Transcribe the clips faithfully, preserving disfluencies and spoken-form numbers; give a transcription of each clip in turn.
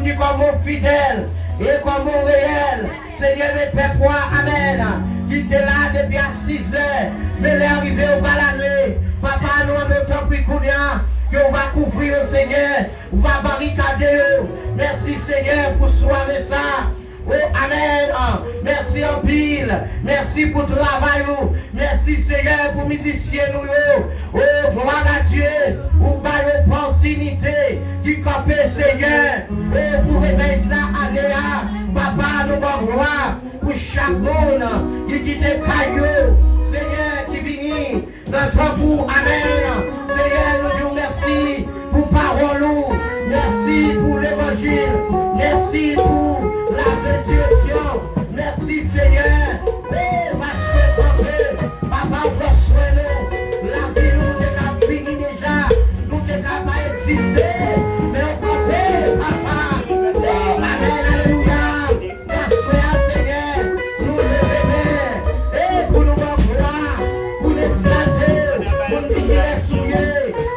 Ki kòm yon fidèl e kòm yon reyèl. Senyè, men pèp ou a, amèn, ki te la depi a sizè, men lè a rive, ou pral ale. Papa, nou mande w, tanpri, kounye a, ke ou va kouvri yo, Senyè, ou va barikade yo. Mèsi, Senyè, pou sware sa. O, amèn. Mèsi anpil. Mèsi pou travay ou. Mèsi, Senyè, pou mizisyen nou yo. O, glwa a Dye, ou bay opòtinite ki kanpe, Senyè. O, pou revèy sa ane a, Papa, nou ba w glwa pou chak moun ki kite kay yo, Senyè, ki vini nan tanp ou. Amèn. Senyè, nou di w mèsi pou pawòl ou. Mèsi pou levanjil. Mèsi pou la rezireksyon. Mèsi, Senyè. O, paske kanpe, Papa, ou pran swen nou. Lavi nou, nou te ka fini deja. Nou te ka pa egziste. Men ou kanpe, Papa. O, amèn, alelouya. Aswè a, Senyè, nou leve men, e pou nou ba w glwa, pou n egzalte w, pou n di kilès ou ye.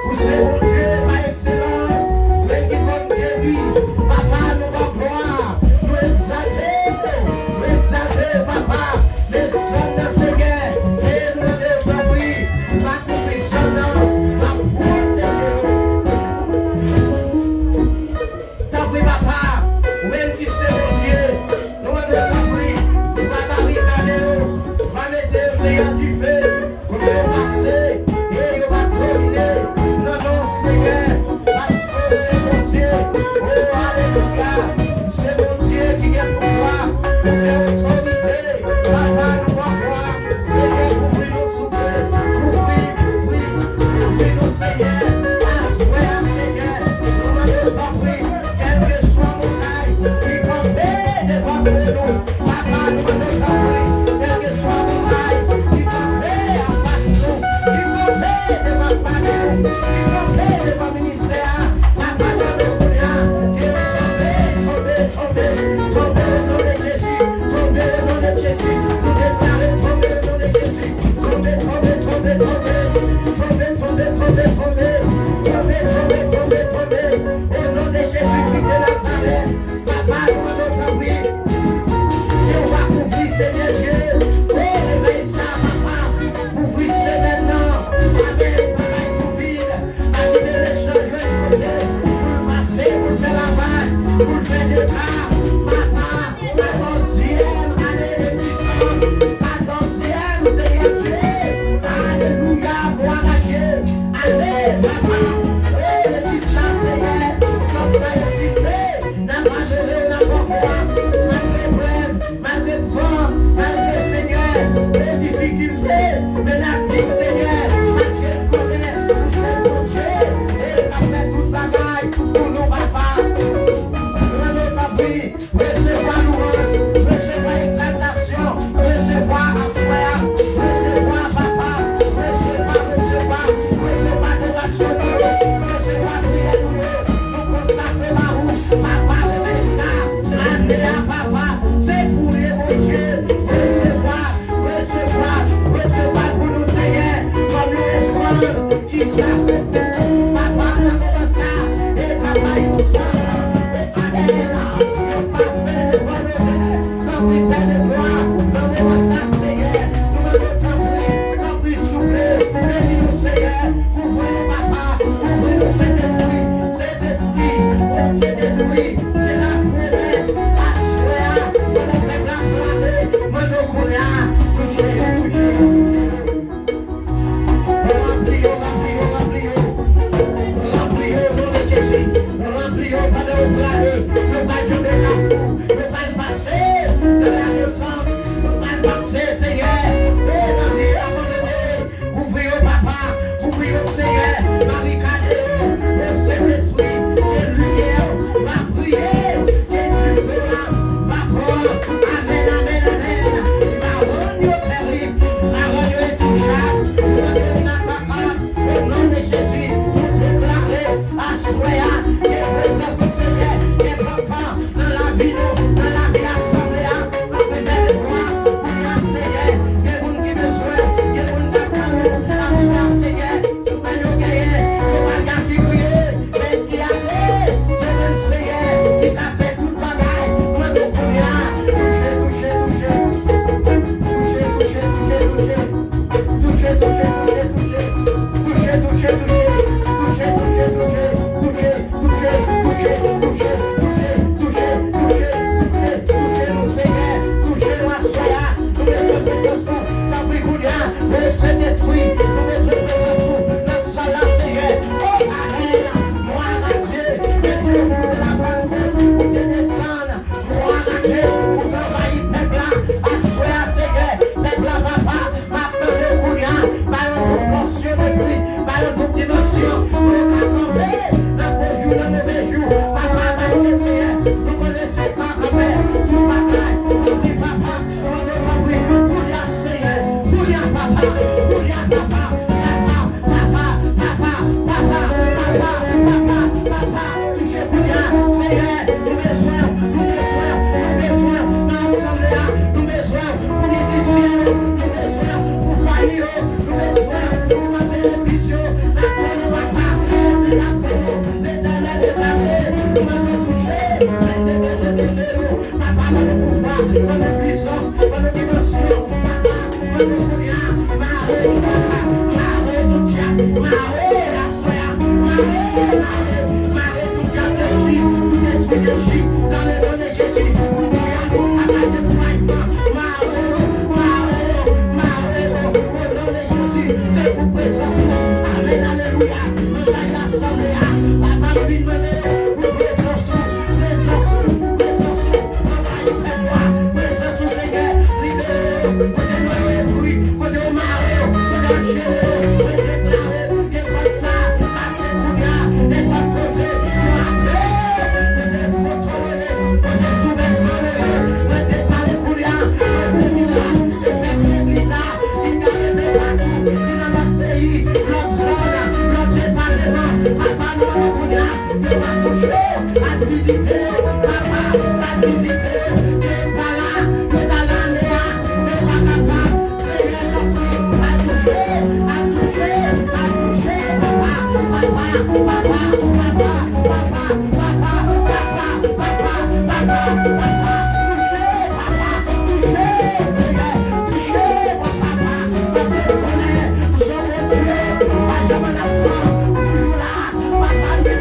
Ou se Bondye pa ekselans, men ki konn geri. Papa, nou ba w glwa, nou egzalte w, nou egzalte w, Papa. Men zòn nan, Senyè, e nou mande w, tanpri, va kouvri zòn nan, va pwoteje nou. Tanpri, Papa, ou menm ki se Bondye, nou mande w, tanpri, ou va barikade yo, ou va mete yo, Senyè, dife, kote yo pa vle, e yo pa domine, nan non w, Senyè, paske w se Bondye. O, alelouya, ou se Bondye ki gen pouvwa, ou gen otorite. Papa, nou ba w glwa. Senyè, kouvri nou, souple. Kouvri, kouvri, kouvri nou, Senyè. Aswè a, Senyè, nou mande w, tanpri, kèlkeswa montay ki kanpe devan kò nou, Papa, nou mande w, tanpri, kèlkeswa montay ki kanpe anfas nou, ki kanpe devan fanmi nou, ki kanpe devan ministè a, Papa, nou mande w kounye a, ke yo tonbe, tonbe, tonbe, tonbe, o non de Jezi, tonbe, o non de Jezi, nou deklare tonbe, o non de Jezi, tonbe, tonbe, tonbe, tonbe, o non de Jezikri de Nazarèt, Papa, nou mande w, tanpri, ke w va kouvri, Senyè Dye, o, revèy sa, Papa, kouvri semèn nan, amèn, bagay kovid, pa kite lejyon jwenn kote pou l pase, pou l fè ravaj, pou l fè dega, Papa, katòzyèm ane egzistans, katòzyèm, Senyè Dye, alelouya, glwa a Dye, ale, Papa, o, legliz sa, Senyè, k ap fè egziste, nan malere, nan pòkò a, malgre prèv, malgre van, malgre, Senyè, de difikilte, men n ap viv, Senyè, paske n konnen ou se Bondye, e k ap fè tout bagay pou nou, Papa. Mande w, tanpri, resevwa louwanj, resevwa egzaltasyon, resevwa aswè a, resevwa, Papa, resevwa, resevwa, resevwa adorasyon nou yo, resevwa priyè nou yo, nou konsakre ba ou, Papa, revèy sa, ane a, Papa, se pou ou l ye, Bondye, resevwa, resevwa, resevwa l pou nou, Senyè, kòm yon ofrann ki sa, Papa, nan moman sa, e k ap bay yon sans, e amèn, yon pafen de bòn odè, tanpri, Pè de glwa, nan moman sa, Senyè, nou mande w, tanpri, tanpri, souple, beni nou, Senyè, kouvri nou, Papa, kouvri nou, Sentespri, Sentespri, o Sentespri, men la pwomès, aswè a, pandan pèp la prale, mande w kounye a, touche yo, touche yo, touche yo. Ranpli yo, ranpli yo, ranpli yo. Ranpli yo, o non de Jezi. Ranpli yo pandan yo prale. Yo pral janbe kafou. Yo pral pase nan lanesans. Yo pral pase, Senyè, o nan lye abandone. Kouvri yo, Papa. Kouvri yo, Senyè. Barikade yo. O Sentespri, ke limyè w va briye. Ke dife w la va pran. Amèn, amèn, amèn. Li va rann yo terib. Li va rann yo entouchab. Li va rann yo inatakab. O non de Jezi, nou deklare aswè a ke prezans Senyè, Jou, papa, paske, Senyè, nou konnen se ou k ap fè tout bagay. Tanpri, papa, nou mande w, tanpri, kounye a, Senyè, kounye a, papa, kounye a, papa, papa, papa, touche kounye a, Senyè, nou bezwen w, nou bezwen w, nou bezwen w nan asanble a, nou bezwen w pou mizisyen yo, nou bezwen w pou fanmi yo, nou bezwen w pou manm legliz yo, n ap tann ou, papa, legliz ap tann ou. Letènèl dèzame, nou mande w touche, mete, mete, mete nou, papa, ban nou pouvwa, ban nou pwisans, ban nou dimansyon, papa, ban nou kounye a, mare nou, papa, mare nou, dyab, mare aswè a, mare, mare, mare tout dyab de Chit, tout espri de Chit, dans le nom de Jezi, nou di a, papa, dekourajman, mare yo, mare yo, mare yo, o non de Jezi, se pou prezans ou. Amèn, alelouya. Nan kay lasanble a, papa, m vin mande w pou prezans ou, prezans ou, prezans ou. Nan kay fèt la, prezans ou, Senyè, libere yo. Kote yo pri, kote yo mare yo, kote yo jere yo, mwen deklare, gen kòd sa, se kounye a, nenpòt kote, yo ape, kote foto yo ye, kote souvètman yo ye, mwen deklare kounye a, yo fè mirak, yo fè legliz la, ki ta rete patou, ki nan lòt peyi, lòt zòn, lòt depatman, papa nou kounye a, yo va touche, al vizite yo, papa, al vizite yo, ki pa la, yo ta la ane a, yo pa kapab, Senyè, tanpri, al touche, al touche, al touche, papa, papa, papa, papa, papa, papa, papa, papa, papa, papa, touche, papa, touche, Senyè, touche, papa, papa, paske m konnen, ou se yon Bondye, ou pa janm an absan, ou toujou la, papa, nou mande,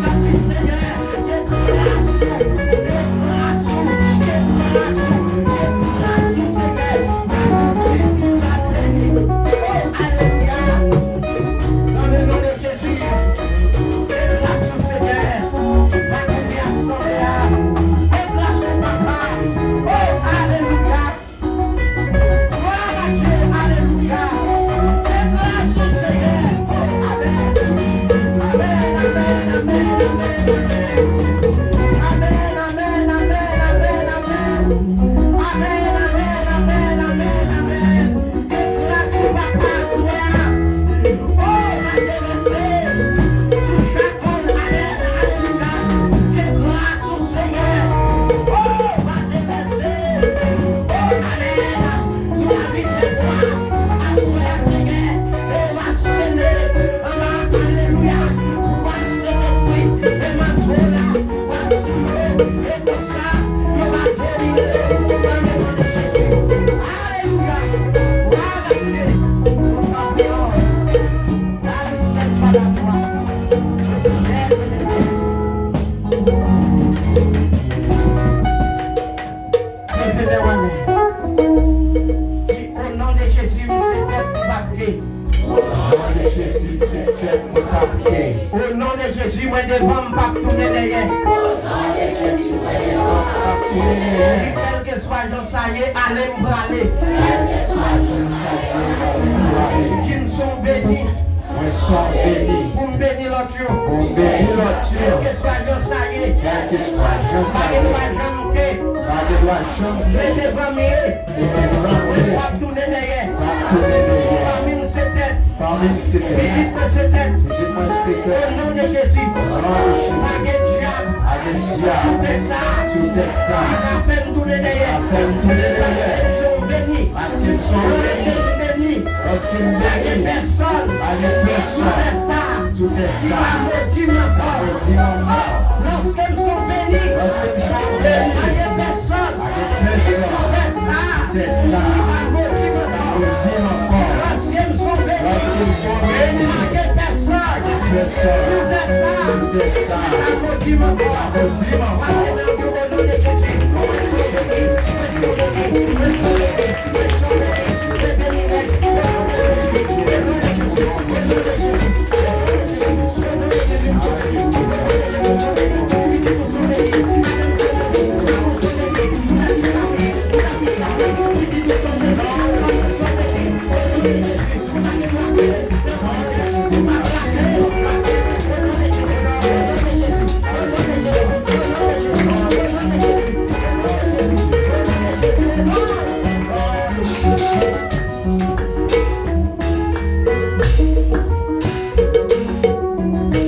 tanpri, Senyè, Deklarasyon, deklarasyon, deklarasyon, deklarasyon, Senyè, va kouvri, va beni. O, alelouya. Nan le non de Jezi, deklarasyon, Senyè, va kouvri asanble a. Deklarasyon, papa. O, alelouya. Glwa a Dye, alelouya. Deklarasyon Senyè. O, amèn. Amèn, amèn, amèn, amèn, amèn. Amèn, amèn, amèn, amèn, amèn. Amèn, amèn, amèn, amèn, amèn, amèn. Deklarasyon papa aswè a. O, va devèse sou chak moun. Amèn, alelouya. Deklarasyon Senyè, o, va devèse, o, amèn, sou lavi pèp ou a, aswè a, Senyè, e yo va sele, anba, alelouya, pouvwa Sentespri, e manto la va sou yo, e konsa, yo va domine, nan le non de Jezi. Alelouya, glwa a Dye, nou priyè, la richesse à la croix, le ciel et les cieux. Leve men w anlè. Di, o non de Jezi, m se tèt, m p ap ke. O non de Jezi, m se tèt, m p ap ke. O non de Jezi, mwen devan, m p ap tounen dèyè. O non de Jezi, mwen devan, m p ap tounen dèyè. Di, kèlkeswa jan sa ye, ale m prale. Kèlkeswa jan sa ye, ale m prale. Di, m se yon beni. Mwen se yon beni. Pou m beni lòt yo. Pou m beni lòt yo. Kèlkeswa jan sa ye. Kèlkeswa jan sa ye. Pa gen dwa janm ke. Pa gen dwa janm ke. Se devan m ye. Se devan m ye. Mwen p ap tounen dèyè. P ap tounen dèyè. Fanmi m se tèt. Fanmi m se tèt. Pitit mwen se tèt. Pitit mwen se tèt. O non de Jezi. O non de Jezi. Pa gen dyab. Pa gen dyab. Sou tè sa. Sou tè sa. Ki ka fè m tounen dèyè. Ki ka fè m tounen dèyè. Paske m se yon beni. Paske m se yon beni. Lòske m beni. Lòske m beni. Pa gen pèsòn. Pa gen pèsòn. Sou tè sa. Sou tè sa. Ki va modi m ankò. Modi m ankò. O, lòske m se yon beni. Lòske m se yon beni. Pa gen pèsòn. Pa gen pèsòn. Sou tè sa. Sou tè sa. Ki va modi m ankò. Modi m ankò. Lòske m se yon beni. Lòske m se yon beni. Pa gen pèsòn. Pa gen pèsòn. Sou tè sa. Sou tè sa. Ki va modi m ankò. Ki va modi m ankò. Frape nan yo o non de Jezi. O non de Jezi. Mwen se yon beni. Mwen se yon beni.